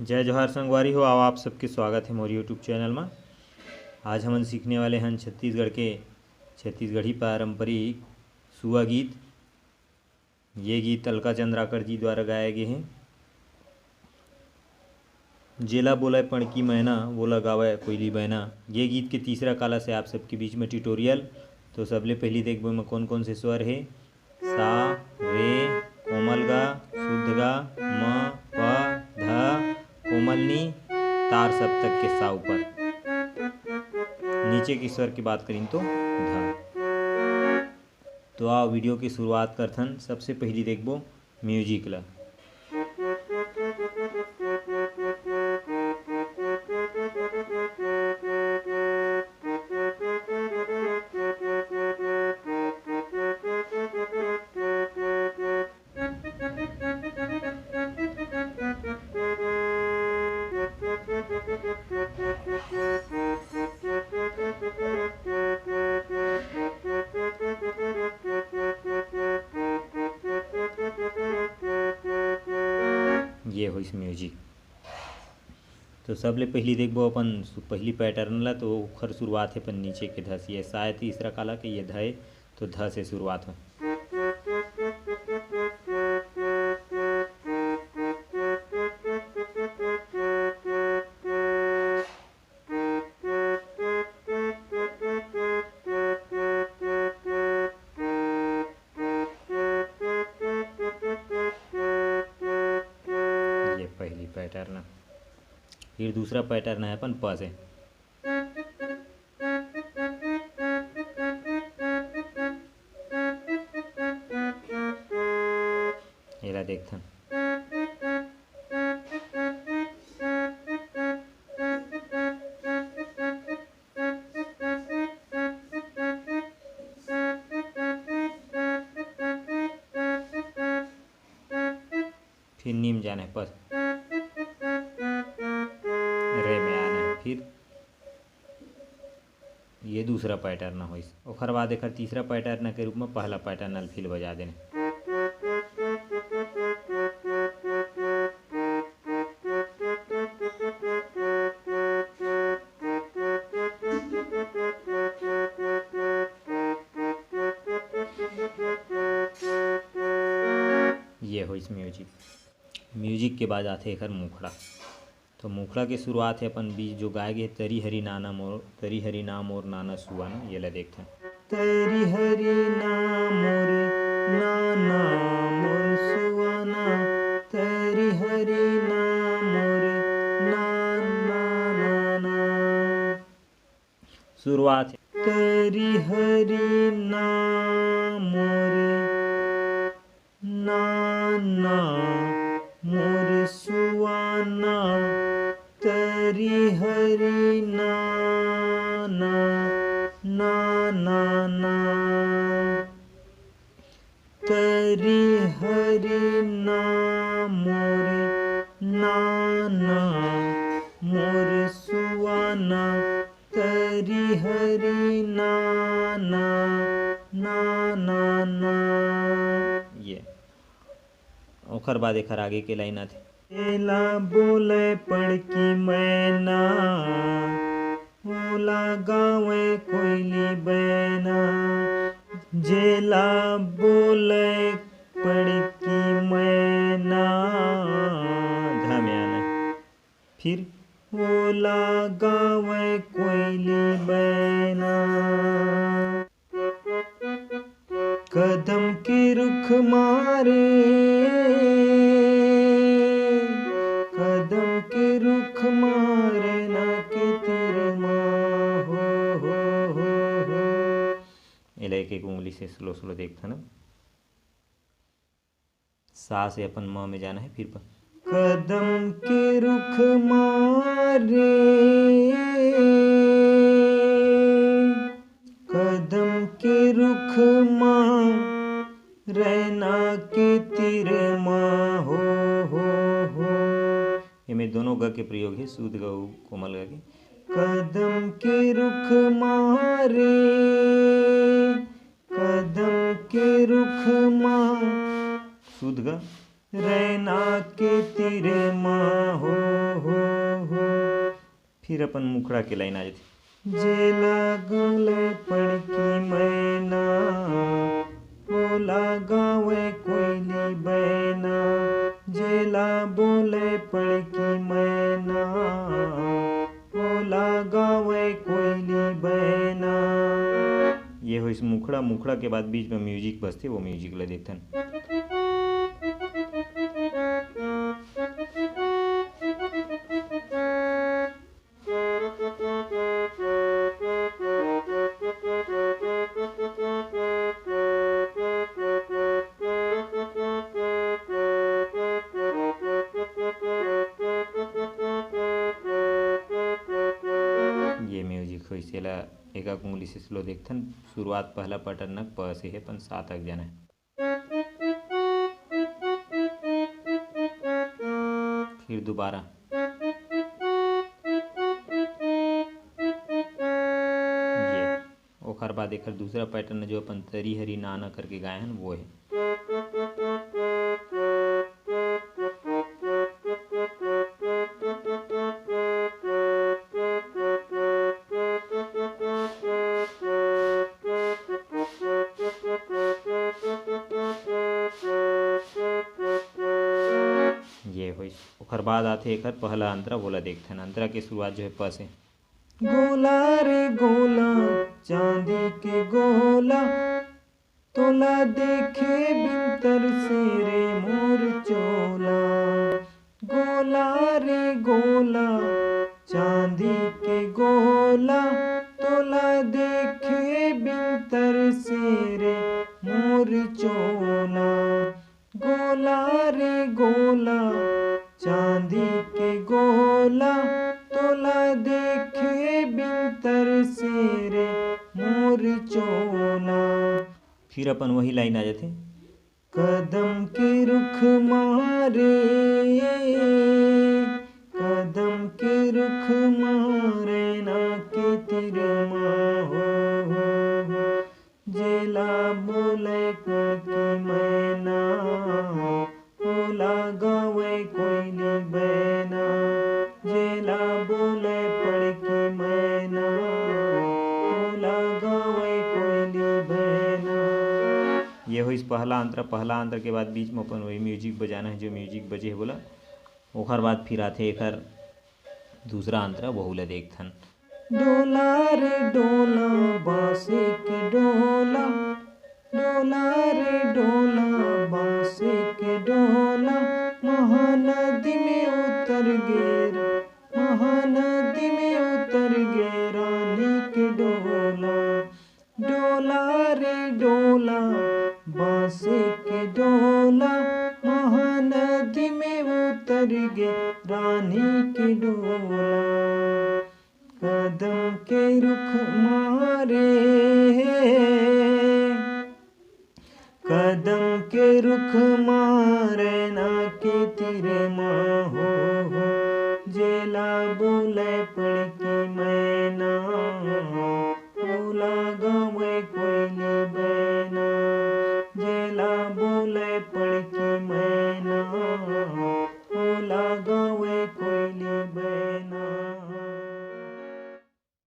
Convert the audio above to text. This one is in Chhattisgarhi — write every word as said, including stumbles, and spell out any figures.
जय जोहार संगवारी हो, आओ आप सबके स्वागत है मोर YouTube चैनल मा। आज हमन सीखने वाले हन छत्तीसगढ़ के छत्तीसगढ़ी पारंपरिक सुआ गीत। ये गीत अलका चंद्राकर जी द्वारा गाया गया है। जेला बोलय पड़की मैना, वोला गावय कोयली बैना। ये गीत के तीसरा काला से आप सबके बीच में ट्यूटोरियल। तो सबले पहली देखबो एमा कौन कौन से स्वर है। सा, रे, कोमल गा, शुद्ध गा, म, प, ध, कोमल नी, तार सप्तक के सा ऊपर। नीचे के स्वर की बात करीन तो ध। तो आओ वीडियो की शुरुआत करथन। सबसे पहली देखबो म्यूजिक ला। ये होइस म्यूजिक। तो सबले पहली देखबो अपन सु-, पहली पैटर्न ला, तो ओखर शुरुआत है अपन नीचे के ध से। ये सा है तीसरा काला के, ये ध है, तो ध से शुरुआत हो। ये पहली पैटर्न। फिर दूसरा पैटर्न है अपन प से। एला देखथन। फिर नीम जाने पर रे में आना है। फिर ये दूसरा पैटर्न होइस। ओखर बाद एखर तीसरा पैटर्न के रूप में पहला पैटर्न अल्फी ल बजा देने। ये होइस म्यूजिक। म्यूजिक के बाद आथे एखर मुखड़ा। तो मुखड़ा के शुरुआत है अपन बीच जो गाए गे, तरी हरी नाना मोर, तरी हरी ना मोर नाना सुआना, ये ला देखथन। तरी हरी ना मोर नाना मोर सुआना, तरी हरी ना मोर नाना नाना। शुरुआत है। तरी हरी ना मोर नाना मोर सुआना, तरी हरी नाना, नाना ना। तरी हरी ना मोर नाना मोर सुआना, तरी हरी नाना, नाना ना। ये ओखर बाद एखर आगे के लाइन आथे। एला बोले पड़की मैना, ओला गावे कोयली बैना। जेला बोले पड़की मैना, ध में आना। फिर ओला गावे कोयली बैना। कदम के रुख मारे, कदम के रुख मारे ना के तीर मा हो, हो, हो, हो। एला एक एक उंगली से स्लो स्लो देखथन। सा से अपन म में जाना है, फिर प-, कदम के रुख मारे, कदम के रुख मा रैना के तीर मा हो, हो, हो। एमे दोनों ग के प्रयोग है, शुद्ध ग अउ कोमल ग के। कदम के रुख मारे, कदम के रुख मा शुद्ध ग रैना के तीर मा हो, फिर अपन मुखड़ा के लाइन आ जाथे। जेला गले पड़की मैना, ओला गावे कोयली बैना। जेला बोले पड़की मैना, ओला गावे कोयली बैना। ये होइस मुखड़ा। मुखड़ा के बाद बीच में म्यूजिक बजथे, वो म्यूजिक ला देखथन। ये म्यूजिक होइस, एला एक एक उंगली से स्लो देखथन। शुरुआत पहला पैटर्न प से हे, अपन सात अक जाना हे। फिर दोबारा ये, ओखर बाद एखर दूसरा पैटर्न जो अपन तरी हरी नाना करके गाए हन, वो हे। ये होइस। ओखर बाद आथे एखर पहला अंतरा, वोला देखथन। अंतरा के शुरुआत जो हे प से। गोला रे गोला, चांदी के गोला, तोला देखे बिन तरसे रे मोर चोला। गोला रे गोला, चांदी के गोला, तोला देखे बिन तरसे रे मोर चोला। गोला रे गोला, चांदी के गोला, तोला देखे बिन तरसे रे मोर चोला। फिर अपन वही लाइन आ जाथे। कदम के रुख मारे, कदम के रुख मारे ना के तिर मा हो, हो, हो। जेला बोले पड़की मैना, ओला गावे कोयली बैना। जेला बोले पड़की मैना, ओला गावे कोयली बैना। ये होइस पहला अंतरा। पहला अंतरा के बाद बीच में अपन वही म्यूजिक बजाना हे, जो म्यूजिक बजे हे वोला। ओखर बाद फिर आथे एखर दूसरा अंतरा, वहू ला देखथन। डोला रे डोला, बांसे के डोला, डोला रे डोला, बांसे के डोला, महानदी में उतर गे रे, महानदी में उतर गे रानी के डोला। डोला रे डोला, बांसे के डोला, महानदी में उतर गे रानी के डोला। कदम के रुख मारे, कदम के रुख मारे ना के तिर मा हो, हो। जेला बोले